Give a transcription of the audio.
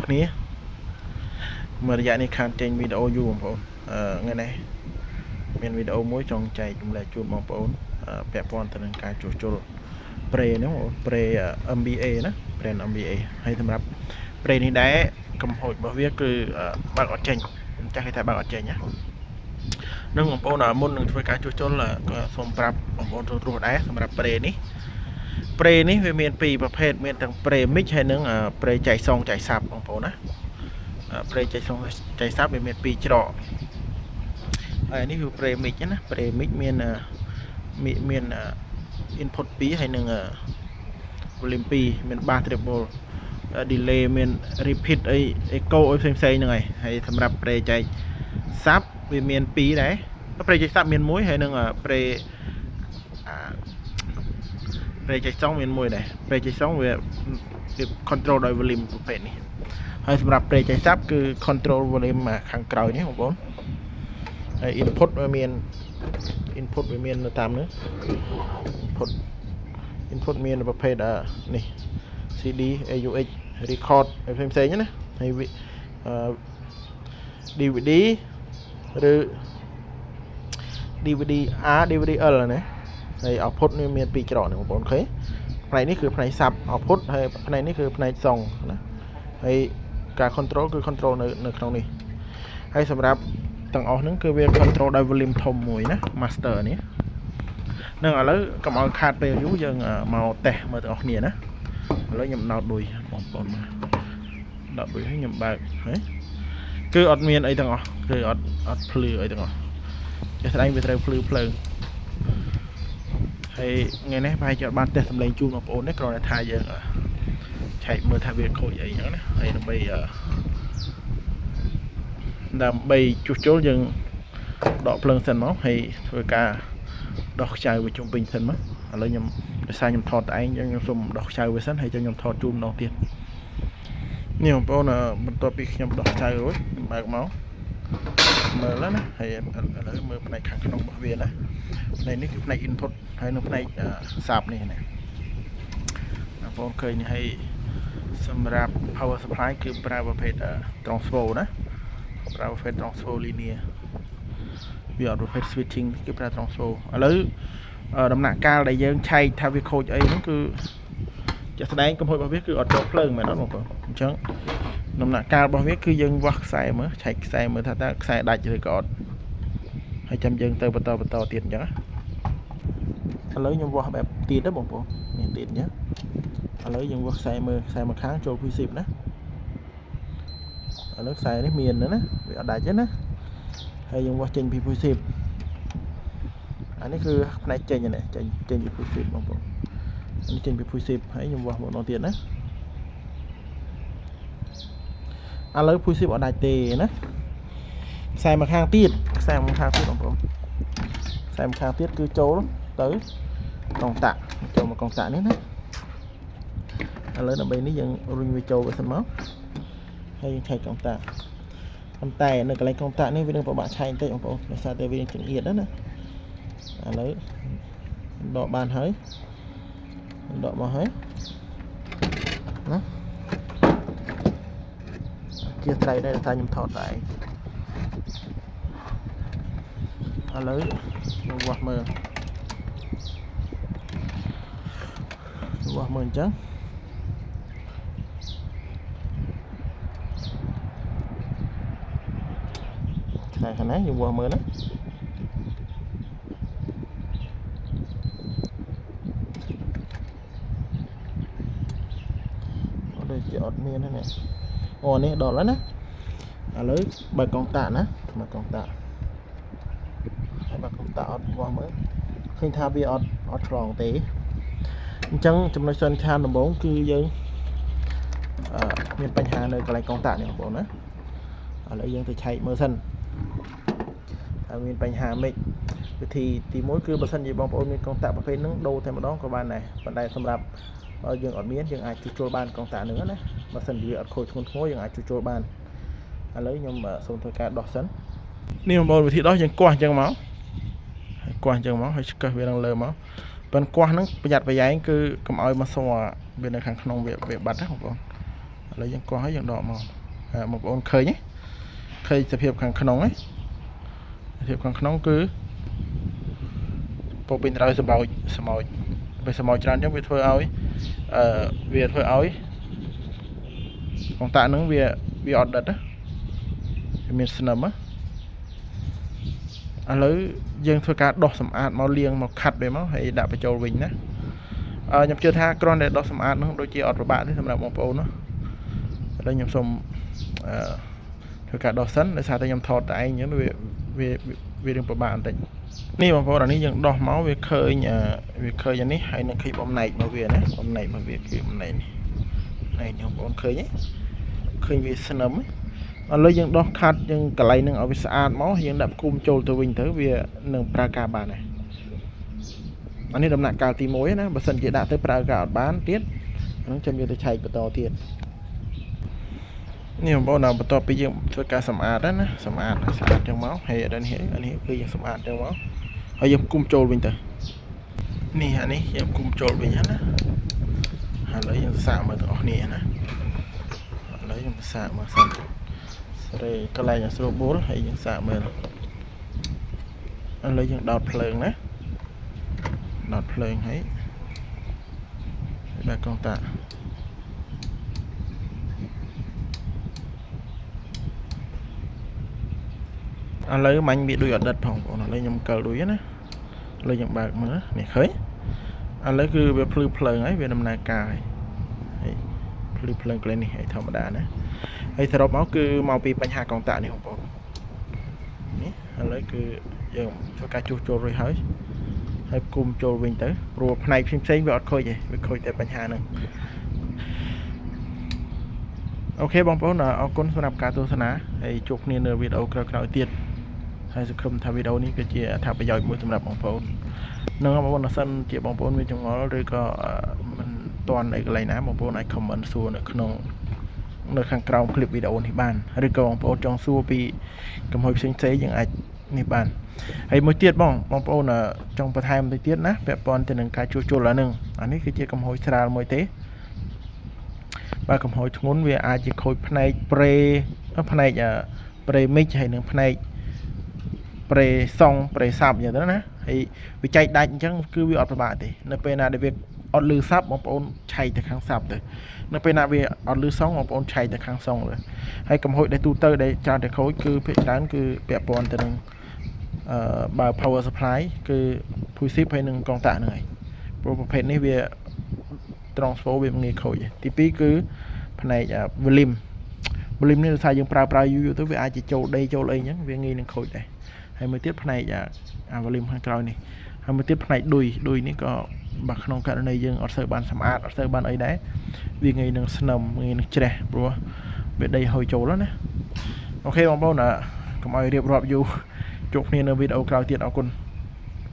គ្នាមួយរយៈនេះខានចេញវីដេអូយូរបងប្អូនអឺថ្ងៃនេះមានវីដេអូមួយចង់ចែករំលែកជូនបងប្អូនពាក់ព័ន្ធទៅនឹងការជួសជុល pre ហ្នឹងបងប្អូន pre MBA ណា brand MBA ហើយសម្រាប់ pre នេះដែរកំហុសរបស់វាគឺបើកអត់ចេញចាស់គេថាបើកអត់ចេញណានឹងបងប្អូនមុននឹងធ្វើការជួសជុលក៏សូមប្រាប់បងប្អូនទូទៅដែរសម្រាប់ pre នេះ pre នេះវាមានពីរប្រភេទមានទាំង pre mic ហើយនិង pre ចែកសងចែក sub បងប្អូនណា pre ចែកសងចែក sub វាមានពីរច្រកហើយនេះគឺ pre mic ណា pre mic មានមាន input 2ហើយនិង volume 2មាន bass, treble, delay មាន repeat អី echo អីផ្សេងផ្សេងហ្នឹងហើយហើយសម្រាប់ pre ចែក sub វាមាន2ដែរ pre ចែក sub មាន1ហើយនិង pre អា pre ចែកសងមានមួយដែរ pre ចែកសងវាវា control ដោយ volume ប្រភេទនេះហើយសម្រាប់ pre ចែក sub គឺ control volume ខាងក្រោយនេះបងប្អូនហើយ input វាមាន input វាមាននៅតាមនេះ input មានប្រភេទនេះ CD, AUX, record ផ្សេងផ្សេងណាហើយ DVD ឬ DVD R, DVD L ណាហើយ output នេះមានពីរច្រកនេះបងប្អូនឃើញផ្នែកនេះគឺផ្នែក sub output ហើយផ្នែកនេះគឺផ្នែក song ណាហើយការ control គឺ control នៅនៅក្នុងនេះហើយសម្រាប់ទាំងអស់ហ្នឹងគឺវា control ដោយ volume ធំមួយណា master នេះនឹងឥឡូវកុំឲ្យខាតពេលយូរយើងមកតេស្តមើលទាំងអស់គ្នាណាឥឡូវខ្ញុំដោតដូចបងប្អូនមកដោតដូចឲ្យខ្ញុំបើកហ៎គឺអត់មានអីទាំងអស់គឺអត់អត់ភ្លឺអីទាំងអស់ចេះស្ដែងវាត្រូវភ្លឺភ្លើងហើយថ្ងៃនេះប្រហែលជាអត់បានតេស្តសម្លេងជូនបងប្អូនទេគ្រាន់តែថាយើងឆែកមើលថាវាខូចអីចឹងណាហើយដើម្បីដើម្បីជួសជុលយើងដកភ្លើងសិនមកហើយធ្វើការដោះខ្ចៅវាជុំវិញសិនមកឥឡូវខ្ញុំដោយសារខ្ញុំថតតែឯងខ្ញុំសូមដោះខ្ចៅវាសិនហើយចាំខ្ញុំថតជូនម្ដងទៀតនេះបងប្អូនបន្ទាប់ពីខ្ញុំដោះខ្ចៅរួចខ្ញុំបើកមកមើលណាហើយឥឡូវមើលផ្នែកខាងក្នុងរបស់វាណាផ្នែកនេះគឺផ្នែក input ហើយនៅផ្នែក sub នេះណាបងប្អូនឃើញនេះហើយសម្រាប់ power supply គឺប្រើប្រភេទ transfer ណាប្រើប្រភេទ transfer linear វាអត់ប្រភេទ switching គឺប្រើ transfer ឥឡូវដំណាក់កាលដែលយើងឆែកថាវាខូចអីហ្នឹងគឺជាក់ស្ដែងកំហុសរបស់វាគឺអត់ចូលភ្លើងមែនអត់បងប្អូនអញ្ចឹងដំណាក់កាលរបស់វាគឺយើងវាស់ខ្សែមើលឆែកខ្សែមើលថាតើខ្សែដាច់ឬក៏អត់ហើយចាំយើងទៅបន្តបន្តទៀតអញ្ចឹងឥឡូវខ្ញុំវាស់បែបទៀតទៅបងប្អូននេះទៀតអញ្ចឹងឥឡូវយើងវាស់ខ្សែមើលខ្សែមួយខាងចូល P10 ណាឥឡូវខ្សែនេះមានណាវាអត់ដាច់ទេណាហើយយើងវាស់ចេញពី P10 អានេះគឺផ្នែកចេញនេះចេញចេញពី P10 បងប្អូននេះចេញពី P10 ហើយខ្ញុំវាស់ម្ដងទៀតណាឥឡូវ P10 អត់ដាច់ទេណាខ្សែមួយខាងទៀតខ្សែមួយខាងទៀតបងប្អូនខ្សែមួយខាងទៀតគឺចូលទៅកងតាក់ចូលមកកងតាក់នេះណាឥឡូវដើម្បីនេះយើងរុញវាចូលវាសិនមកហើយយើងឆែកកងតាក់ប៉ុន្តែនៅកន្លែងកងតាក់នេះវានឹងពិបាកឆែកបន្តិចបងប្អូនដោយសារតែវាចង្អៀតណាឥឡូវដកបានហើយដកមកហើយណាជាស្រ័យដែរថាខ្ញុំថតដែរឥឡូវខ្ញុំវាស់មើលវាស់មើលអញ្ចឹងខ្សែខាងណាយើងវាស់មើលណាអត់ដូចជាអត់មានទេនេះអូនេះដល់ហើយណាឥឡូវបើកងតាក់ណាបើកងតាក់ហើយបើកងតាក់អត់វាស់មើលឃើញថាវាអត់អត់ឆ្លងទេអញ្ចឹងចំណុចសន្និដ្ឋានដំបូងគឺយើងអឺមានបញ្ហានៅកន្លែងកងតាក់នេះបងប្អូនណាឥឡូវយើងទៅឆែកមើលសិនថាមានបញ្ហាម៉េចវិធីទី1គឺបើសិនជាបងប្អូនមានកងតាក់ប្រភេទហ្នឹងដូរតែម្ដងក៏បានដែរប៉ុន្តែសម្រាប់យើងអត់មានយើងអាចជួសជុលបានកងតាក់ហ្នឹងណាបើសិនជាវាអត់ខូចធ្ងន់ធ្ងរយើងអាចជួសជុលបានឥឡូវខ្ញុំសូមធ្វើការដោះសិននេះបងប្អូនវិធីដោះយើងគាស់អញ្ចឹងមកហើយគាស់អញ្ចឹងមកហើយឆ្កឹះវាឡើងលើមកប៉ុន្តែគាស់ហ្នឹងប្រយ័ត្នប្រយែងគឺកុំឲ្យមកសវានៅខាងក្នុងវាវាបាត់ណាបងប្អូន ឥឡូវយើងកោះហើយយើងដកមកបងប្អូនឃើញទេឃើញសភាពខាងក្នុងទេសភាពខាងក្នុងគឺពោពេញទៅដោយសម្ោចសម្ោចពេលសម្ោចច្រើនអញ្ចឹងវាធ្វើឲ្យអឺវាធ្វើឲ្យកុងតាក់ហ្នឹងវាវាអត់ដិតណាវាមានស្នឹមណាឥឡូវយើងធ្វើការដោះសម្អាតមកលាងមកខាត់វាមកហើយដាក់បញ្ចូលវិញណាអឺខ្ញុំជឿថាគ្រាន់តែដោះសម្អាតហ្នឹងដូចជាអត់ពិបាកទេសម្រាប់បងប្អូនណាឥឡូវខ្ញុំសូមអឺធ្វើការដោះសិនដោយសារតែខ្ញុំថតតែឯងអញ្ចឹងវាវាវារឿងពិបាកបន្តិចនេះបងប្អូនអានេះយើងដោះមកវាឃើញវាឃើញអានេះហើយនឹងឃើញបំណែកមកវាណាបំណែកមកវាគឺបំណែកនេះណែបងប្អូនឃើញទេឃើញវាស្នឹមឥឡូវយើងដោះខាត់យើងកន្លែងនឹងឲ្យវាស្អាតមកយើងដាក់គុំចូលទៅវិញទៅវានឹងប្រើការបានដែរអានេះដំណាក់កាលទី1ណាបើសិនជាដាក់ទៅប្រើការអត់បានទៀតហ្នឹងចាំយើងទៅឆែកបន្តទៀតនេះបងប្អូនបន្ទាប់ពីយើងធ្វើការសម្អាតណាសម្អាតស្អាតចឹងមកហើយអានេះអានេះគឺយើងសម្អាតចឹងមកហើយយើងគុំចូលវិញទៅនេះអានេះយើងគុំចូលវិញណាឥឡូវយើងសាកមើលទាំងអស់គ្នាណាឥឡូវយើងសាកមើលសិនសេរីកន្លែងឲ្យស្រួលបួលហើយយើងសាកមើលឥឡូវយើងដោតភ្លើងណាដោតភ្លើងហើយបើកកុងតាក់ឥឡូវមាញ់វាដូចអត់ដិតផងបងប្អូនឥឡូវខ្ញុំកិលដូចណាឥឡូវយើងបើកមើលនេះឃើញឥឡូវគឺវាភ្លឺភ្លើងហើយវាដំណើរការហើយហើយភ្លឺភ្លើងកន្លែងនេះហើយធម្មតាណាហើយសរុបមកគឺមកពីបញ្ហាកុងតាក់នេះបងប្អូននេះឥឡូវគឺយើងធ្វើការជួសជុលរួចហើយហើយគុំចូលវិញទៅព្រោះផ្នែកផ្សេងៗវាអត់ខូចទេវាខូចតែបញ្ហាហ្នឹង OK បងប្អូនអរគុណសម្រាប់ការទស្សនាហើយជួបគ្នានៅវីដេអូក្រោយៗទៀតហើយសង្ឃឹមថាវីដេអូនេះគឺជាអត្ថប្រយោជន៍មួយសម្រាប់បងប្អូននឹងបងប្អូនបើសិនជាបងប្អូនមានចម្ងល់ឬក៏មិនទាន់អីកន្លែងណាបងប្អូនអាច comment សួរនៅក្នុងនៅខាងក្រោមคลิปវីដេអូនេះបានឬក៏បងប្អូនចង់សួរពីកំហុសផ្សេងៗយើងអាចនេះបានហើយមួយទៀតបងបងប្អូនចង់បន្ថែមបន្តិចទៀតណាពាក់ព័ន្ធទៅនឹងការជួសជុលអានឹងអានេះគឺជាកំហុសស្រាលមួយទេបើកំហុសធ្ងន់វាអាចជាខូចផ្នែកប្រេផ្នែកប្រេមិចហើយនិងផ្នែកប្រេសុងប្រេសាប់អញ្ចឹងទៅណាហើយវាចែកដាច់អញ្ចឹងគឺវាអត់ពិបាកទេនៅពេលណាដែលវាអត់លឺសាប់បងប្អូនឆែកទៅខាងសាប់ទៅនៅពេលណាវាអត់លឺសុងបងប្អូនឆែកទៅខាងសុងទៅហើយកំហុសដែលទូទៅដែលច្រើនតែខូចគឺភាគច្រើនគឺពាក់ព័ន្ធទៅនឹងអឺបើ power supply គឺភួយស៊ីបហើយនឹងកងតាក់ហ្នឹងហើយព្រោះប្រភេទនេះវា transfer វាមិនងាយខូចទេទី2គឺផ្នែក volume volume នេះដោយសារយើងប្រើប្រើយូរៗទៅវាអាចជាចូលដីចូលអីអញ្ចឹងវាងាយនឹងខូចដែរហើយមួយទៀតផ្នែកអា volume ខាងក្រោយនេះហើយមួយទៀតផ្នែកឌុយឌុយនេះក៏បើក្នុងករណីយើងអត់សូវបានសម្អាតអត់សូវបានអីដែរវាងាយនឹងស្នឹមងាយនឹងច្រេះព្រោះវាដីហុយចូលណាOK បងប្អូនកុំឲ្យរៀបរាប់យូរជួបគ្នានៅវីដេអូក្រោយទៀតអរគុណ។